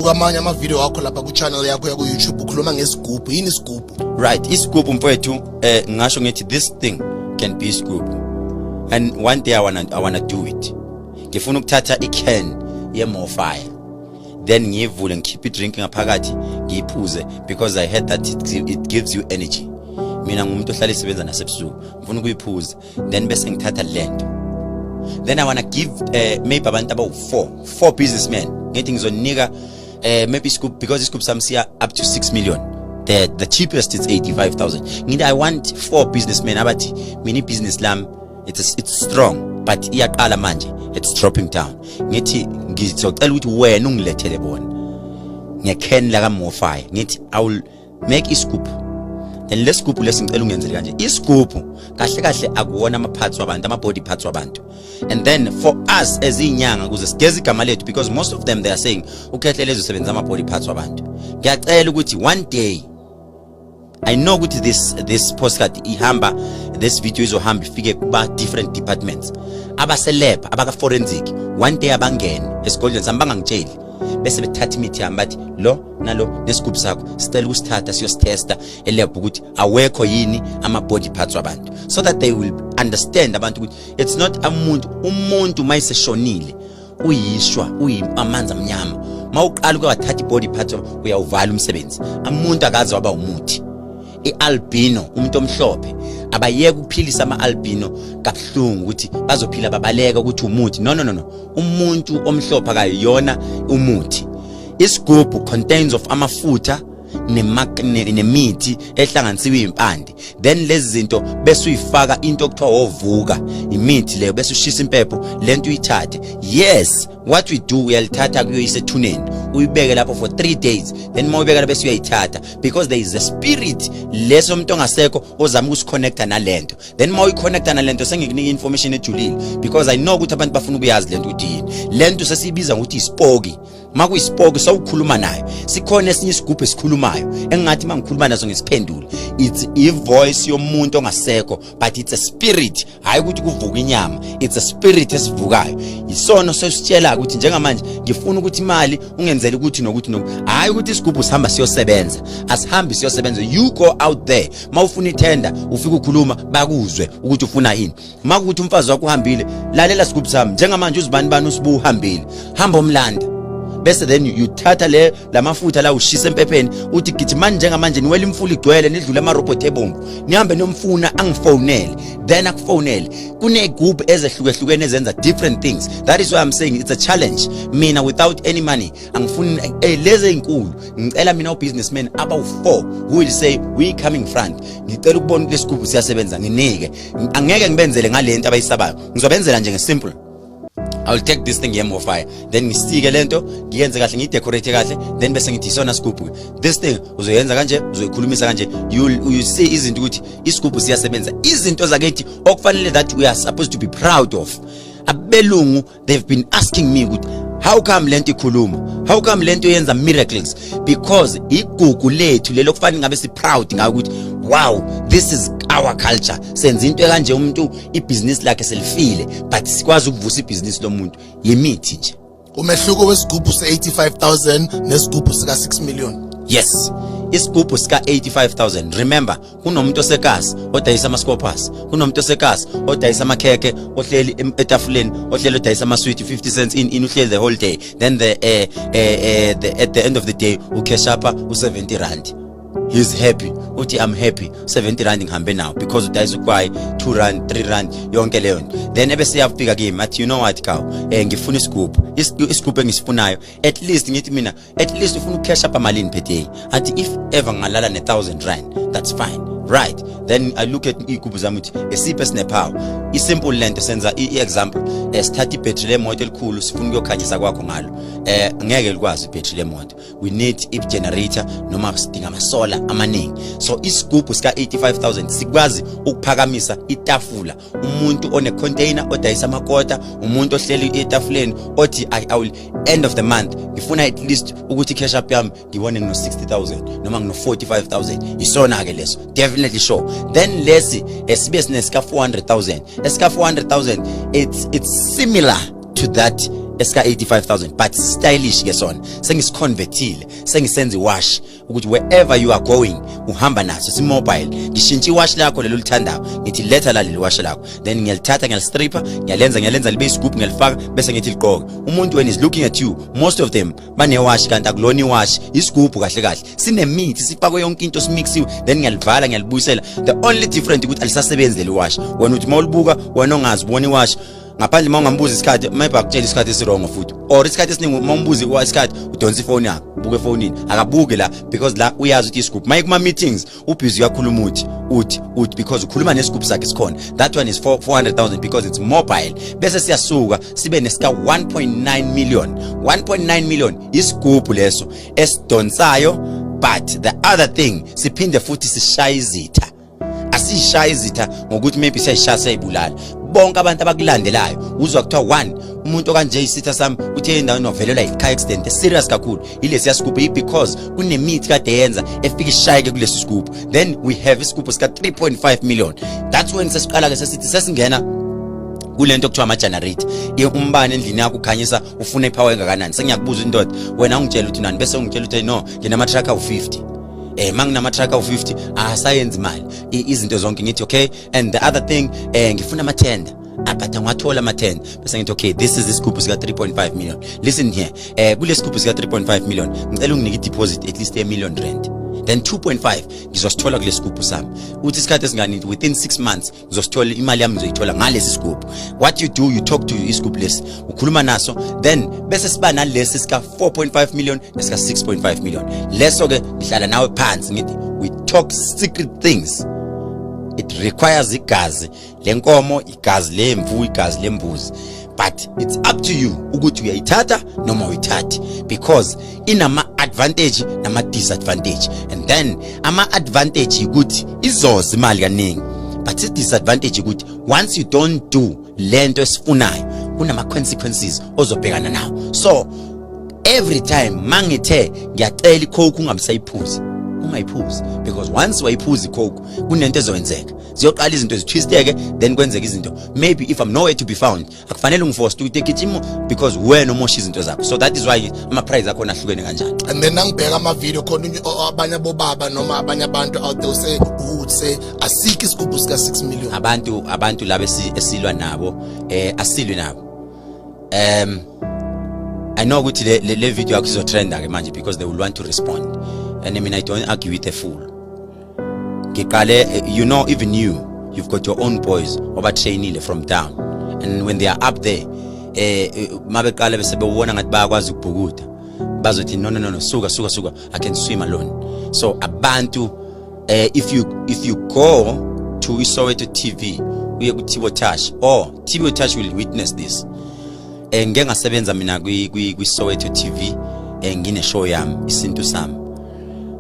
Kwamanye ama-video wakho lapha ku-channel yakho yaku-YouTube ukhuluma ngesigubhu. Yini isigubhu? Right, isigubhu mfowethu, ngisho ngithi this thing can be isigubhu, and one day I wanna do it. Ngifuna ukuthatha i-can ye-Mofire, then ngiyivule, ngikhiphe i-drink ngaphakathi, ngiyiphuze, because I heard that it gives you energy. Mina ngumuntu ohlala isebenza nasebusuku. Ngifuna ukuyiphuza, then bese ngithatha lento, then I wanna give maybe abantu abawu-4, four businessmen. Ngithi ngizonika maybe isigubhu, because isigubhu sami siya up to 6 million. The cheapest is 85,000. Ngithi I want four businessmen abathi mina ibhizinisi lami it's strong, but iyaqala manje, it's dropping down. Ngithi ngizocela ukuthi wena ungilethele bona nge-can la kaMofire. Ngithi I will make isigubhu, then lesigubhu lesi ngicela ungenzele kanje. Isigubhu kahle kahle akuwona ama-parts wabantu, ama-body parts wabantu. And then for us as inyanga, ukuze sigeze igama lethu, because most of them, they are saying uKhehlelezi usebenzisa ama-body parts wabantu, ngiyacela ukuthi one day, I know ukuthi this postcard ihamba, this video izohamba ifike kuba different departments, abase-lab, abaka forensic, one day abangene esigodlweni sami bangangitsheli, bese bethatha imithi yami, bathi lo nalo nesigubhu sakho sicela ukusithatha siyositesta e-lab ukuthi awekho yini ama body parts wabantu, so that they will understand abantu ukuthi it's not umuntu. Umuntu mayiseshonile uyishwa, uyi amanzi amnyama. Mawuqala ukuyathatha i-body part, uyawuvala umsebenzi. Umuntu akaze waba umuthi. I-albino, umuntu omhlophe, abayeke ukuphilisa ama-albino kabuhlungu ukuthi bazophila babaleka ukuthi umuthi. No, no, no, no, umuntu omhlophe akayona umuthi. Isigubhu contains of amafutha nemithi ehlanganisiwe, impande. Then lezi zinto bese uyifaka into okuthiwa ovuka, imithi leyo, bese ushisa impepho lento uyithathe. Yes, what we do, uyalithatha kuyoyisa ethuneni, uyibeke lapho for 3 days. Then uma uyibeka bese uyayithatha, because there is a spirit leso umuntu ongasekho ozama ukusiconnecta nalento. Then uma uyiconnecta nalento, sengikunika information ejulile, because I know ukuthi abantu bafuna ukuyazi lento ukuthi yini. Lento sesiyibiza ngokuthi isipoki. Makuyisipoki sawukhuluma nayo. Sikhona esinye isigubhu esikhulumayo engathi mangikhuluma naso ngisiphendule. It's i-voice yomuntu ongasekho, but it's a spirit, hayi ukuthi kuvuka inyama. It's a spirit esivukayo. Isono sesitshela ukuthi njengamanje ngifuna ukuthi imali ungenzele ukuthi nokuthi nokuthi, hayi ukuthi isigubhu sihamba siyosebenza. Asihambi siyosebenza. You go out there, mawufuna ithenda, ufika ukhuluma, bakuzwe ukuthi ufuna ini. Makuthi umfazi wakho uhambile, lalela sigubhu sami, njengamanje uzibani bani usibu uhambile, hamba omlanda. Bese then you thatha le lamafutha la, ushisa empepheni, uthi gijimani njengamanje, niwela imfula igcwele, nidlule amarobot ebomvu, nihambe niyomfuna, angifonele. Then akufonele. Kuney'gubhu ezehlukehlukene ezenza different things. That is why I'm saying it's a challenge. Mina without any money angifuni lezi ey'nkulu. Ngicela mina u-businessman abawu-four who will say, "We coming front, ngicela ukubona ukuthi lesigubhu siyasebenza, nginike." Angeke ngibenzele ngale nto abayisabayo, ngizobenzela nje ngesimple. I will take this thing ye-Mofire, then ngisike lento, ngiyenze kahle, ngiyidecorate kahle, then bese ngithi isona sigubhu. This thing uzoyenza kanje, uzoyikhulumisa kanje. You see izinto ukuthi isigubhu siyasebenza. Izinto zakithi okufanele that we are supposed to be proud of. Abelungu, they've been asking me ukuthi how come lento ikhuluma, how come lento yenza miracles, because igugu lethu lelo kufanele ngabe si proud ngayo ukuthi wow, this is our culture. Senza into kanje, umuntu ibhizinisi lakhe selifile, but sikwazi ukuvusa ibhizinisi lomuntu yimithi nje. Umehluko wesigubhu se-85,000 nesigubhu sika-6 million? Yes, isigubhu sika 85,000, remember, kunomuntu osekasi odayisa ama-scopas, kunomuntu osekasi odayisa amakhekhe, ohleli etafuleni, ohleli odayisa amaswiti, 50 cents in, uhleli the whole day. Then at the end of the day ucash up u-70 rand. He's happy, uthi, "I'm happy, 70 rand ngihambe nawo," because udayisa ugwayi 2 rand, 3 rand, yonke leyo nto. Then ebese yafika kimi athi, "You know what, kaw, ngifuna isigubhu. Isigubhu engisifunayo, at least," ngithi mina, "At least ufuna ucash up amalini per day?" Athi, "If ever ngalala ne-1000 rand, that's fine." Right, then I look at iy'gubhu zami ukuthi esiphi esinepower. I-simple lento, senza i-example, sithatha ibhetri lemoto elikhulu, sifuna ukuyokhanyisa kwakho ngalo. Ngeke likwazi ibhetri lemoto. We need i-generator noma sidinga amasola amaningi. So isigubhu sika 85,000 sikwazi ukuphakamisa itafula, umuntu one-container odayisa amakota, umuntu ohleli etafuleni othi, I will end of the month ngifuna at least ukuthi cash up yami ngibone ngino 60,000 noma ngino 45,000." Isona ke leso, definitely sure. Then lesi esibe sinesika 400,000, esika 400,000, it's similar to that. Esika 85,000, but stylish ke sona, sengisiconvertile, sengisenza iwash ukuthi wherever you are going uhamba naso, si mobile. Ngishintsha iwash lakho lelo lithandayo, ngithi letha la leli wash lakho, then ngiyalithatha, ngiyalistrippa, ngiyalenza libe isigubhu, ngiyalifaka, bese ngithi liqoke. Umuntu when is looking at you, most of them banewash, kanti akulona iwash, isigubhu kahle kahle, sinemithi, sifakwe yonke into, simixiwe, then ngiyalivala, ngiyalibuyisela. The only different ukuthi alisasebenzi leli wash. Wena uthi mawulibuka, wena ongazi, ubona iwash ngaphandle. Uma ungambuza isikhathi, maybe akutshela isikhathi esiwrong futhi, or isikhathi esiningi uma umbuza isikhathi, udonsa ifoni yakho, buka efonini, akabuki la, because la uyazi ukuthi isigubhu. Maye kuma meetings ubusy, uyakhuluma, uthi because ukhuluma nesigubhu sakhe sikhona. That one is 400,000 because it's mobile. Bese siyasuka sibe nesika 1.9 million. 1.9 million isigubhu leso esidonsayo, but the other thing, siphinde futhi sishaya izitha. Asishaya izitha ngokuthi maybe siyayishaya, siyayibulala. Bonke abantu abakulandelayo, uzwa kuthiwa one umuntu okanje isitha sami uthe endaweni wavelelwa yi-car accident serious kakhulu ilesiya sigubhu, because kunemithi kade yenza efika ishayeke kulesi sigubhu. Then we have isigubhu sika 3.5 million. That's when sesiqala ke sesithi sesingena kulento okuthiwa ama-generator, umbane endlini yakho ukhanyisa, ufuna ipower engakanani. Sengiyakubuza indoda, wena ungitshela ukuthi nani, bese ungitshela ukuthi no, nginama-truck awu-50, manginama-truck awu-50 asayenza imali, izinto zonke. Ngithi okay, and the other thing, ngifuna amathenda, but angiwathola amathenda. Bese ngithi okay, this is isigubhu sika 3.5 million. Listen here, kule sigubhu sika 3.5 million, ngicela unginike i-deposit at least a million rand, then 2.5 ngizosithola kule sigubhu sami. Uthi isikhathi esingani? Within 6 months ngizosithola imali yami, ngizoyithola ngalesi sigubhu. What you do, you talk to isigubhu lesi, ukhuluma naso. Then bese siba nalesi sika 4.5 million nesika 6.5 million. Leso ke ngihlala nawe phansi, ngithi we talk secret things. It requires igazi lenkomo, igazi lemvu, igazi lembuzi, but it's up to you ukuthi uyayithatha noma uyithathi, because inama advantage nama disadvantage. And then ama advantage ukuthi izoza imali kaningi, but i disadvantage ukuthi once you don't do lento esifunayo, kunama consequences ozobhekana nawo. So every time mangithe ngiyacela icoke, ungabisayiphuzi, ungayiphuzi, because once wayiphuza icoke, kunento ezoyenzeka, ziyoqala izinto zitwisteke, then kwenzeka izinto. Maybe if I'm nowhere to be found, akufanele ungiforce ukuthi gijima, because wena umosha izinto zakho. So that is why ama price akhona ahlukene kanjani. And then nangibheka ama-video khona, abanye abobaba noma abanye abantu out there say who would say asikho isigubhu sika 6 million. Abantu laba esilwa nabo, asilwi nabo. I know ukuthi le video yakho izotrenda ke manje because they will want to respond, and I mean, I don't argue with a fool. Ngiqale, even you've got your own boys obatrainile from down, and when they are up there, mabeqala bese bewubona ngathi bayakwazi ukubhukuda, bazothi no, no, no, no, suka, suka, suka, I can swim alone. So abantu, if you go to iSoweto TV, uye ku Tibo Touch, or Tibo Touch will witness this. Ngike ngasebenza mina kwi Soweto TV, ngine show yami isintu sami,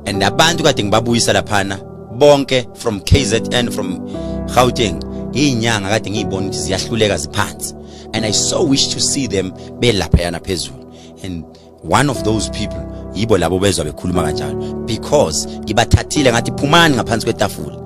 and abantu kade ngibabuyisa laphana bonke from KZN, from Gauteng, izinyanga kade ngiyibona ukuthi ziyahluleka, ziphansi, and I so wish to see them belaphayana phezulu. And one of those people yibo labo bezwa bekhuluma kanjalo, because ngibathathile ngathi phumani ngaphansi kwetafula.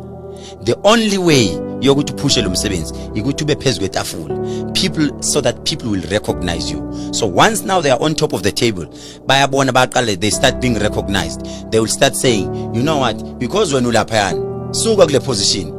The only way yokuthi uphushe lo msebenzi ukuthi ube phezu kwetafula, people, so that people will recognize you. So once now they are on top of the table, bayabona, bayaqala, they start being recognized, they will start saying, you know what, because wena ulaphayana, suka kule position.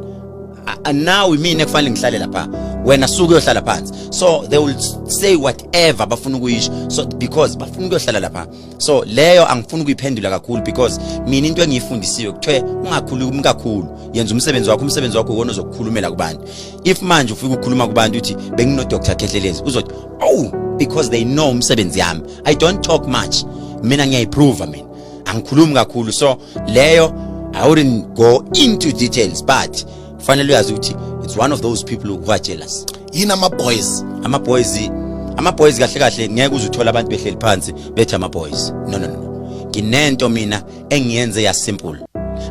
Now mina kufanele ngihlale lapha, wena suka uyohlala phansi. So they will say whatever bafuna ukuyisho, so because bafuna ukuyohlala lapha. So leyo angifuni ukuyiphendula kakhulu, because mina into engiyifundisiwe kuthiwe ungakhulumi kakhulu, yenza umsebenzi wakho, umsebenzi wakho uwona ozokukhulumela kubantu. If manje ufika ukukhuluma kubantu uthi bengino Dr Khehlelezi, uzothi oh, because they know umsebenzi yami. I don't talk much mina, ngiyayiprove mina, angikhulumi kakhulu. So leyo I wouldn't go into details, but fanele uyazi ukuthi it's one of those people who are jealous. Yini ama-boys? Ama-boys kahle kahle ngeke uze uthole abantu behleli phansi bethi ama-boys. No, no, no, nginento mina engiyenze ya simple.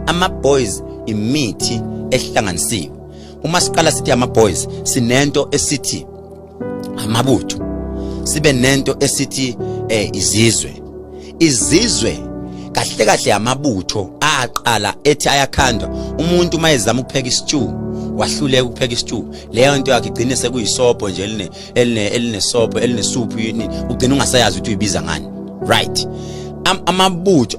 Ama-boys imithi ehlanganisiwe. Uma siqala sithi ama-boys, sinento esithi amabutho, sibe nento esithi izizwe. Izizwe kahle kahle amabutho aqala ethi ayakhandwa. Umuntu mayezama ukupheka istew, Wahluleka ukupheka isitew, leyo nto yakhe igcine sekuyisobho nje eline eline elinesobho, elinesuphu yini, ugcina ungasayazi ukuthi uyibiza ngani, right?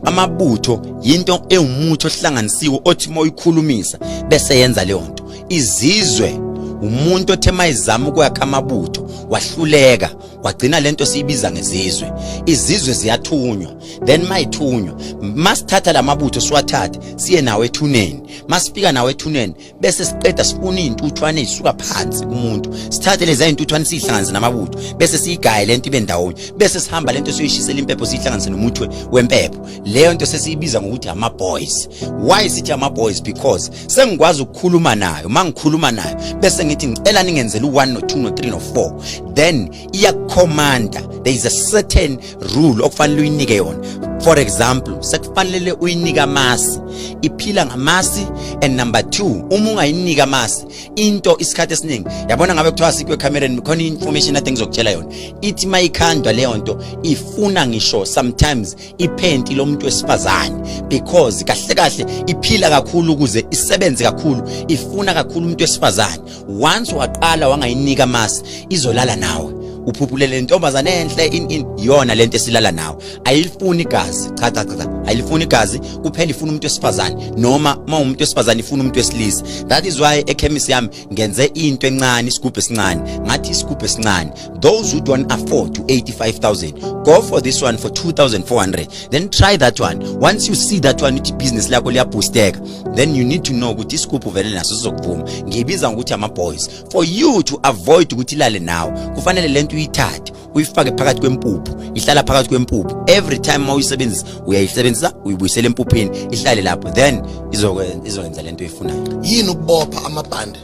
Amabutho yinto ewumuthi ohlanganisiwe othi uma uyikhulumisa bese yenza leyo nto. Izizwe, umuntu othe mayizama ukwakha amabutho wahluleka, wagcina lento siyibiza ngezizwe. Izizwe ziyathunywa, then mayithunywa, masithatha lamabutho siwathathe siye nawo ethuneni. Masifika nawo ethuneni, bese siqeda sifuna izintuthwane ezisuka phansi kumuntu, sithathe lezi zintuthwane sihlanganise namabutho, bese siyigaye lento ibe ndawonye, bese sihamba lento siyoyishisela impepho, siyihlanganise nomuthi wempepho. Leyo nto sesiyibiza ngokuthi ama boys. Why sithi ama boys? Because sengikwazi ukukhuluma nayo. Mangikhuluma nayo bese ngithi, "Ngicela ningenzele u1 no2 no3 no4," then iyakucommanda. There is a certain rule okufanele uyinike yona. For example, sekufanele uyinike amasi, iphila ngamasi. And number 2, uma ungayinika amasi into, isikhathi esiningi, yabona, ngabe kuthiwa sikwe ekamereni, khona information ade ngizokutshela yona, ithi mayikhandwa leyo nto ifuna ngisho sometimes iphenti lomuntu wesifazane, because kahle kahle iphila kakhulu, ukuze isebenze kakhulu ifuna kakhulu umuntu wesifazane. Once waqala wangayinika amasi, izolala nawe, uphuphulele intombazane enhle in yona lento esilala nawe. Ayilifuni igazi, cha cha cha, ayilifuni igazi kuphela, ifuna umuntu wesifazane, noma uma umuntu wesifazane ifuna umuntu wesilisa. That is why ekhemisi yami ngenze into encane, isigubhu esincane. Ngathi isigubhu esincane, those who don't afford to 85,000, go for this one for 2400, then try that one. Once you see that one ukuthi business lakho liyaboosteka, then you need to know ukuthi isigubhu vele naso sizokuvuma. Ngiyibiza ngokuthi ama boys. For you to avoid ukuthi ilale nawe, kufanele lento uyithathe uyifake phakathi kwempuphu. Ihlala phakathi kwempuphu. Every time uma uyisebenzisa, uyayisebenzisa, uyibuyisela empuphini, ihlale lapho, then izokwenza lento oyifunayo. Yini ukubopha amabhande?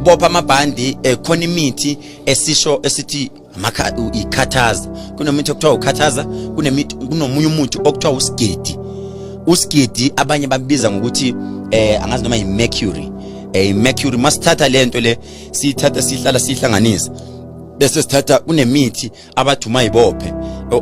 Bopha amabhandi, khona imithi esisho esithi ikhathaza. Kunomithi okuthiwa ukhathaza, kunemithi, kunomunye umuthi okuthiwa usigidi. Usigidi abanye babiza ngokuthi angazi noma i-mercury, i-mercury. Masithatha lento le, siyithatha, sihlala sihlanganisa, bese sithatha, kunemithi abathi uma yibophe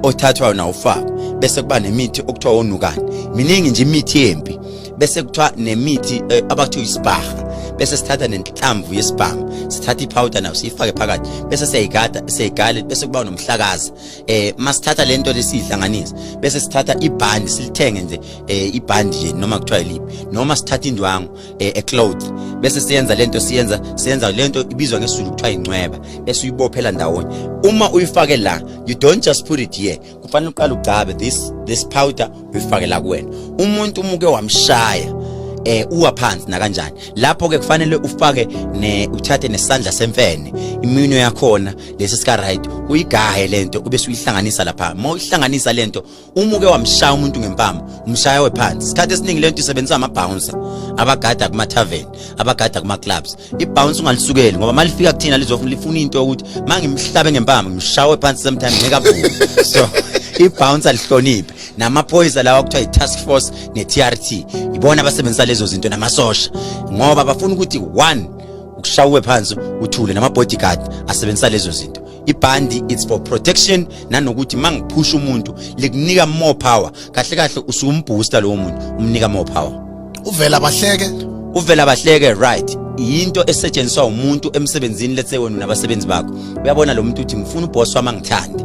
othathwayo nawo ufakwe, bese kuba nemithi okuthiwa onukani, miningi nje imithi yempi, bese kuthiwa nemithi abathi uyisibaha, bese sithatha nenhlamvu yesibhamu, sithatha ipowder nayo siyifake phakathi, bese siyayigada, siyayigala, bese kuba nomhlakaza. Masithatha lento lesihlanganisa, bese sithatha ibhandi, silithenge nje ibhandi nje, noma kuthiwa yiliphi, noma sithatha indwangu, a cloth, bese siyenza lento, siyenza lento ibizwa ngesiZulu kuthiwa incweba, bese uyibophela ndawonye. Uma uyifake la, you don't just put it here, kufanele uqale ugcabe this powder, uyifake la kuwena. Umuntu umuke wamshaya, uwa phansi na kanjani, lapho ke kufanele ufake ne uthathe nesandla semfene, iminwe yakhona lesi sika right, uyigaye lento, ube usuyihlanganisa lapha. Uma uyihlanganisa lento, uma uke wamshaya umuntu ngempama, umshaya wephansi. Isikhathi esiningi lento isebenzisa ama-bouncer abagada kuma-tavern, abagada kuma-clubs. I-bounce ungalisukeli, ngoba malifika kuthina lizofuna, lifuna into yokuthi mangimhlabe ngempama ngimshawe phansi, sometime ngeke avuke. So i-bouncer lihloniphe, namaphoyisa lawa kuthiwa i-task force ne-TRT, ibona abasebenzisa lezo zinto, namasosha, ngoba bafuna ukuthi one ukushawe phansi uthule. Nama-bodyguard asebenzisa lezo zinto. Ibhandi, it's for protection, nanokuthi mangiphusha umuntu likunika more power. Kahle kahle usumbooster lowo muntu, umnika more power. Uvela bahleke? Uvela bahleke, right, yinto esetshenziswa umuntu emsebenzini. Let's say wena unabasebenzi bakho, uyabona lo muntu uthi, "Ngifuna uboss wami angithande."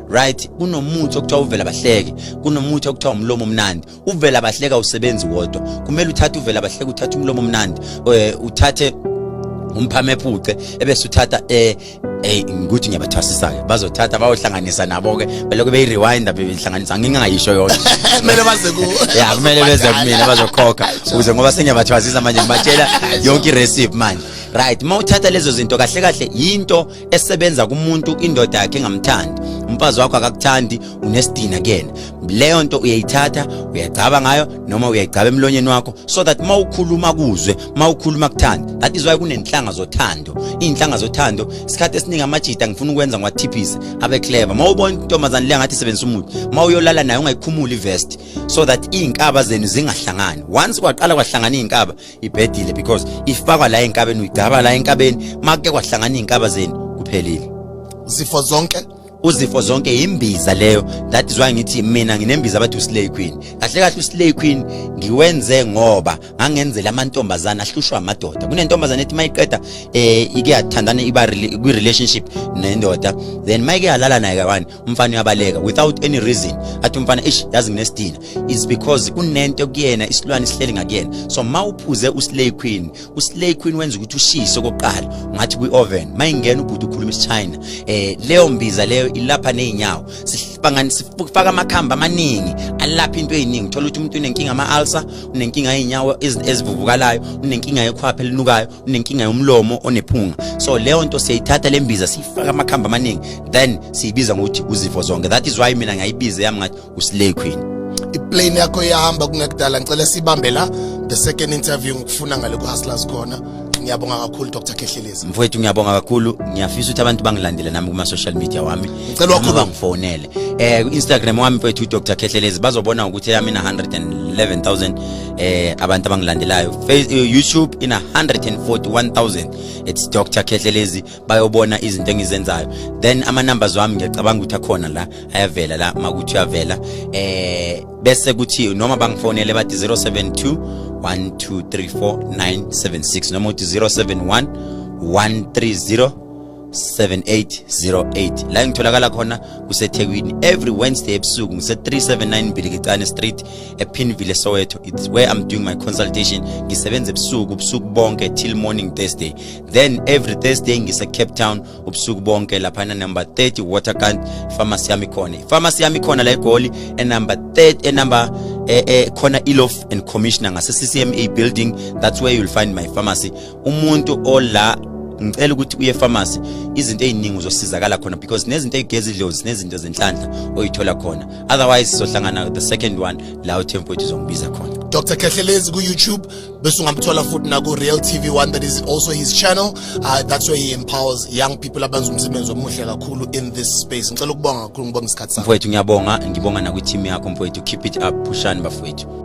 Right, kunomuthi okuthiwa uvela bahleke, kunomuthi okuthiwa umlomo omnandi. Uvela bahleka usebenzi wodwa. Kumele uthathe uvela bahleke, uthathe umlomo omnandi, uthathe umphame phuce, ebese uthatha ngikuthi ngiyabathwasisa ke, bazothatha bayohlanganisa nabo ke, belokhu beyi-rewinda, bebehlanganisa, ngingayisho yonke. Kumele baze ku Ya, kumele beze kumina bazokhokha ukuze, ngoba sengiyabathwasisa manje, ngibatshela yonke irecipe manje, right? Uma uthatha lezo zinto, kahle kahle yinto esebenza kumuntu indoda yakhe engamthandi, umfazi wakho akakuthandi, unesidina kuyena. Leyo nto uyayithatha, uyagcaba ngayo, noma uyayigcaba emlonyeni wakho, so that uma ukhuluma kuzwe, uma ukhuluma kuthanda. That is why kunenhlanga zothando, iy'nhlanga zothando. Isikhathi esiningi amajita ngifuna ukwenza ngiwathiphise abe clever. Uma ubona intombazane le ngathi isebenzisa umuthi, uma uyolala nayo ungayikhumuli ivest, so that iy'nkaba zenu zingahlangani. Once kwaqala kwahlangana iy'nkaba, ibhedile, because ifakwa la enkabeni, uyigcaba la enkabeni, makuke kwahlangana iy'nkaba zenu, kuphelile. Zifo zonke? Uzifo zonke imbiza leyo. That is why ngithi mina nginembiza abathi uSlay Queen. Kahle kahle uSlay Queen ngiwenze ngoba ngangenzela amantombazana ahlushwa amadoda. Kunentombazana ethi mayiqeda ike yathandana, iba kwi relationship nendoda, then mayike yalala naye kawani, umfana uyabaleka without any reason. Athi umfana, "Ish, yazi nginesidina." Is because kunento kuyena, isilwane sihleli ngakuyena. So mawuphuze uSlay Queen, uSlay Queen wenza ukuthi ushise okokuqala ngathi kwi-oven. Mayingena ubhuti ukhuluma isiChina. Leyo mbiza leyo ilapha nezinyawo. Sifaka sifaka amakhambi amaningi alapha into eziningi. Thola ukuthi umuntu unenkinga ama-ulcer, unenkinga yey'nyawo ezivuvukalayo, unenkinga yekhwapha elinukayo, unenkinga yomlomo onephunga. So leyo nto siyayithatha le mbiza, siyifaka amakhambi amaningi, then siyibiza ngokuthi uzifo zonke. That is why mina ngayibiza yami ngathi uSlay Queen. Iplane yakho iyahamba kungekudala. Ngicela sibambe la the second interview, ngikufuna ngale ku-Hustlers khona. Ngiyabonga kakhulu, Dr Khehlelezi. Mfowethu, ngiyabonga kakhulu. Ngiyafisa ukuthi abantu bangilandele nami kuma-social media wami. Ngicela Noma wakhuluma. bangifonele ku-Instagram wami, mfowethu, uDr Khehlelezi. Bazobona ukuthi yami ina 111,000 abantu abangilandelayo. YouTube ina 141,000. It's Dr Khehlelezi. Bayobona izinto engizenzayo. Then ama numbers wami ngiyacabanga ukuthi akhona la, ayavela la makuthi uyavela. Bese kuthi noma bangifonele bathi 072 1234 976 noma uthi 071 130 7808. La ngitholakala khona kuseThekwini, every Wednesday ebusuku ngise 379 Bilikicane Street, ePinville, Soweto. It's where I'm doing my consultation. Ngisebenza ebusuku, ubusuku bonke till morning Thursday. Then every Thursday ngise Cape Town ubusuku bonke, laphana number 30 Waterkant, pharmacy yami khona. Pharmacy yami khona la eGoli, e number 30, e number khona Eloff and Commissioner, ngase CCMA building. That's where you'll find my pharmacy. Umuntu ola, ngicela ukuthi uye pharmacy, izinto eziningi uzosizakala khona because nezinto ezigeza idlozi nezinto zenhlanhla oyithola khona. Otherwise sizohlangana the second one la uThempo uzongibiza khona. Dr Khehlelezi ku YouTube, bese ungamthola futhi na ku Real TV 1, that is also his channel. That's where he empowers young people abenza umsebenzi omuhle kakhulu in this space. Ngicela ukubonga kakhulu, ngibonga isikhathi sakho. Mfowethu, ngiyabonga. Ngibonga nakwi team yakho, mfowethu. Keep it up, pushani bafowethu.